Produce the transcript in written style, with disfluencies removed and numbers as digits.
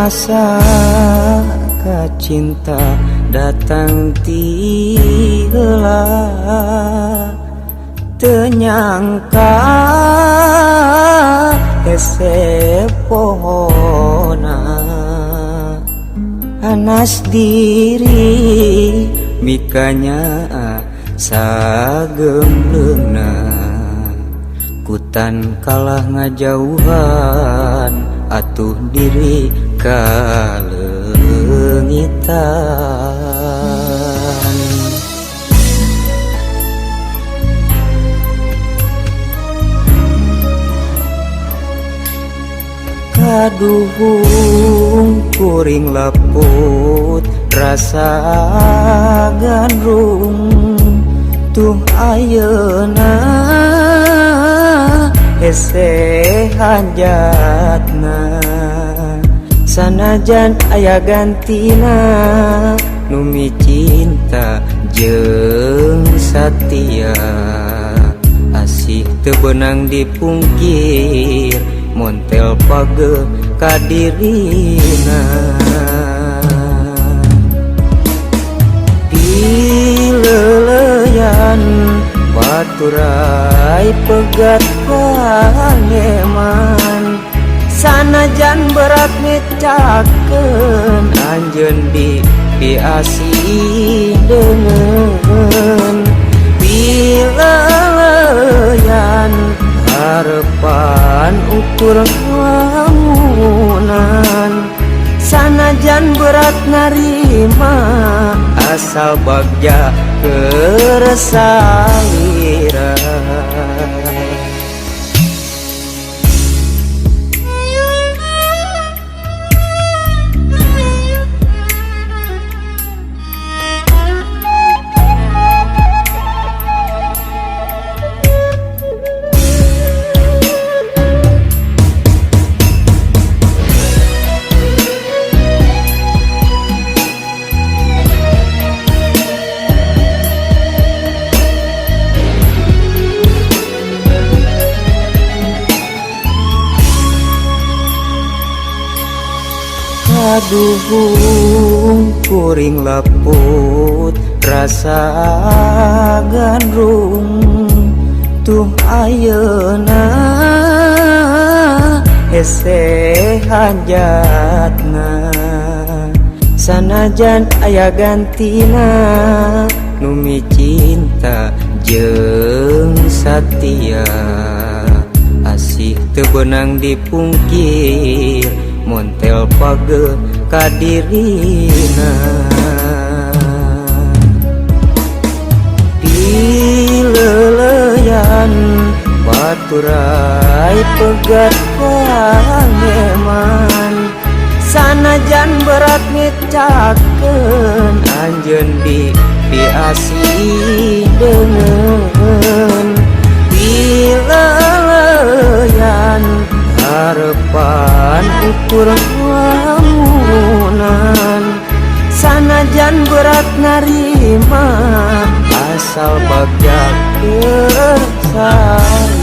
Asa kacinta datang ti heula teu nyangka hese pohona anas diri mikanya sagemleungna kutan kalah ngajauhan atuh diri kaleungitan. Kaduhung kuring leput rasa gandrung tuh ayeuna hese hanjatna sanajan aya gantina nu micinta jeung satia asih teu beunang dipungkir montel page kadirina. Pileleyan baturai pegat pangeman sanajan berat ngecakeun anjeun di piasi deungeun. Pileleyan harapan ukur lamunan sanajan berat narima asal bagja keur salira. Kaduhung kuring leput rasa gandrung tuh ayeuna hese hanjatna sanajan aya gantina nu micinta jeung satia asih teu beunang dipungkir montel page kadirina. Pileleyan baturai pegat pangeman sanajan berat ngecakeun anjeun di piasi deungeun. Pileleyan harapan ukur lamunan sanajan berat narima asal bagja keur salira.